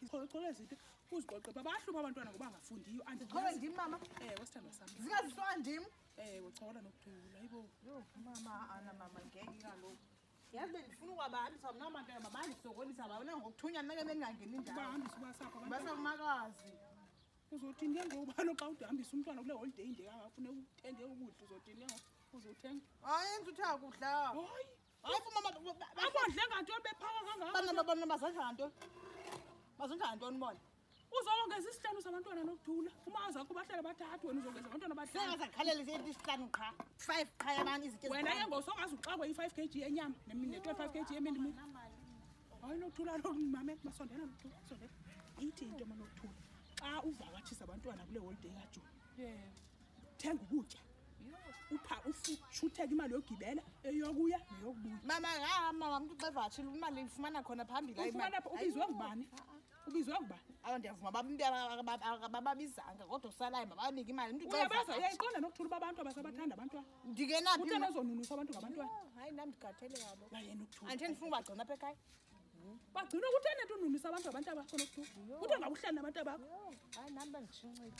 Ichole izinto uziqoqe babahlupha abantwana ngoba bangafundiyo. Chole ndim mama. Ewe sithandwa sami. Zingaziswa ndim. Ewe chola nokuthula hayibo. Yho mama ana mama ngeke kaloku. Yazi bendifuna ukwabahambisa mna abantwana mabandisokolisa babona ngokuthunya mna ke bendingangeni ndawo. Bahambisa ubasapho abantwana. Basakumakazi. Uzothini ke ngoku balo xa udihambisa umntwana kule holiday inde kangaka funeka uthenge ukudla uzothini ke ngoku uzothenga. Hayi enza uthi akudla. Hayi. Hayi mama Abondle ngantoni bephaka kangaka? bana bona bazondla ngantoni? Bazondla ngantoni bona? Uzokongeza isihlanu sabantwana nokuthula. Uma zakho bahlala bathathu wena uzongeza abantwana bahlanu. Sengazakhalela isihlanu qha. 5 qha yabantu izitye. Wena ke ngoku songaze uxakwe i-5 kg yenyama ne-25 kg yemini. Hayi nokuthula lo mame masondela nokuthula sondela. Ithi into manokuthula. Xa uvakatshisa abantwana kule holiday kaJuni. Yebo. Thenga ukutya. Upha ushutheke imali yogibela eyokuya neyokubuya. Mama ha mama umuntu xa evatshile imali ifumana khona phambili. Hayi, Ufumana mama. ubizwe ngubani? Ubizwe ngubani? Awu ndiyavuma bababizanga kodwa usalayo mabanike imali umntu xa Uyabaza evatshile. uyayiqonda nokuthula uba abantu abasabathanda abantwana. Ndingenaphi Utheni mna? ozonunusa abantu ngabantwana? Hayi nam ndikhathele kaloku. Wayena ukuthula. Andithe ndifuna ubagcina apha ekhaya. Bagcina kutheni nto ununisa abantu abantu abakho nokuthula. Kuthiwa ngakuhlali nabantu abakho. Hayi nam benditshincile.